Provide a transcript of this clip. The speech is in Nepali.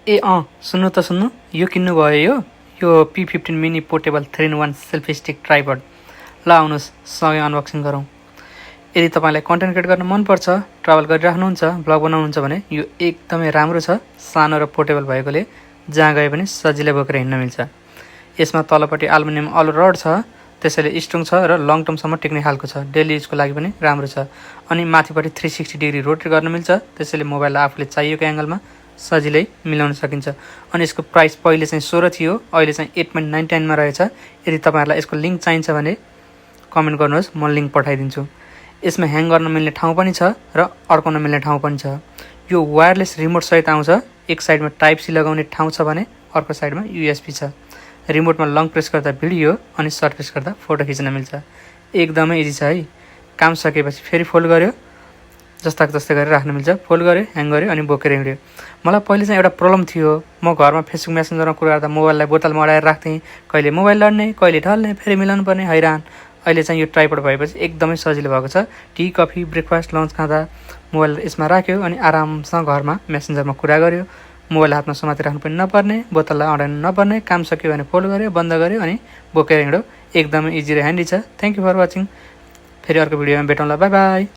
सुन्नु त सुन्नु, यो किन्नु भयो यो P15 mini portable 3-in-1 selfie stick tripod. ल आउनुहोस् सँगै अनबक्सिङ गरौँ। यदि तपाईँलाई कन्टेन्ट क्रिएट गर्न मनपर्छ, ट्राभल गरिराख्नुहुन्छ, ब्लग बनाउनुहुन्छ भने यो एकदमै राम्रो छ। सानो र पोर्टेबल भएकोले जहाँ गए पनि सजिलै बोकेर हिँड्न मिल्छ। यसमा तलपट्टि एल्युमिनियम अल रड छ, त्यसैले स्ट्रङ छ र लङ टर्मसम्म टिक्ने खालको छ। डेली युजको लागि पनि राम्रो छ। अनि माथिपट्टि 360 डिग्री रोटेट गर्न मिल्छ, त्यसैले मोबाइललाई आफूले चाहिएको एङ्गलमा सजिलै मिलाउन सकिन्छ। अनि यसको प्राइस पहिले चाहिँ 16 थियो, अहिले चाहिँ 8.99 मा रहेछ। यदि तपाईँहरूलाई यसको लिङ्क चाहिन्छ भने कमेन्ट गर्नुहोस्, म लिङ्क पठाइदिन्छु। यसमा ह्याङ गर्न मिल्ने ठाउँ पनि छ र अड्काउन मिल्ने ठाउँ पनि छ। यो वायरलेस रिमोट सहित आउँछ। एक साइडमा टाइप सी लगाउने ठाउँ छ भने अर्को साइडमा USB छ। रिमोटमा लङ प्रेस गर्दा भिडियो अनि सर्ट प्रेस गर्दा फोटो खिच्न मिल्छ। एकदमै इजी छ है। काम सकेपछि फेरि फोल्ड गर्यो, जस्ताको जस्तै गरेर राख्न मिल्छ। फोल्ड गर्यो, ह्याङ गर्यो अनि बोकेर हिँड्यो। मलाई पहिले चाहिँ एउटा प्रब्लम थियो। म घरमा फेसबुक मेसेन्जरमा कुरा गर्दा मोबाइललाई बोतलमा अडाएर राख्थेँ। कहिले मोबाइल लड्ने, कहिले ढल्ने, फेरि मिलाउनु पर्ने, हैरान। अहिले चाहिँ यो ट्राइपड भएपछि एकदमै सजिलो भएको छ। टी, कफी, ब्रेकफास्ट, लन्च खाँदा मोबाइल यसमा राख्यो अनि आरामसँग घरमा मेसेन्जरमा कुरा गर्यो। मोबाइल हातमा समातिराख्नु पनि नपर्ने, बोतललाई अडाउनु नपर्ने। काम सक्यो भने फोल्ड गर्यो, बन्द गर्यो अनि बोकेर हिँड्यो। एकदमै इजी र ह्यान्डी छ। Thank you for watching. फेरि अर्को भिडियोमा भेटौँला। By by.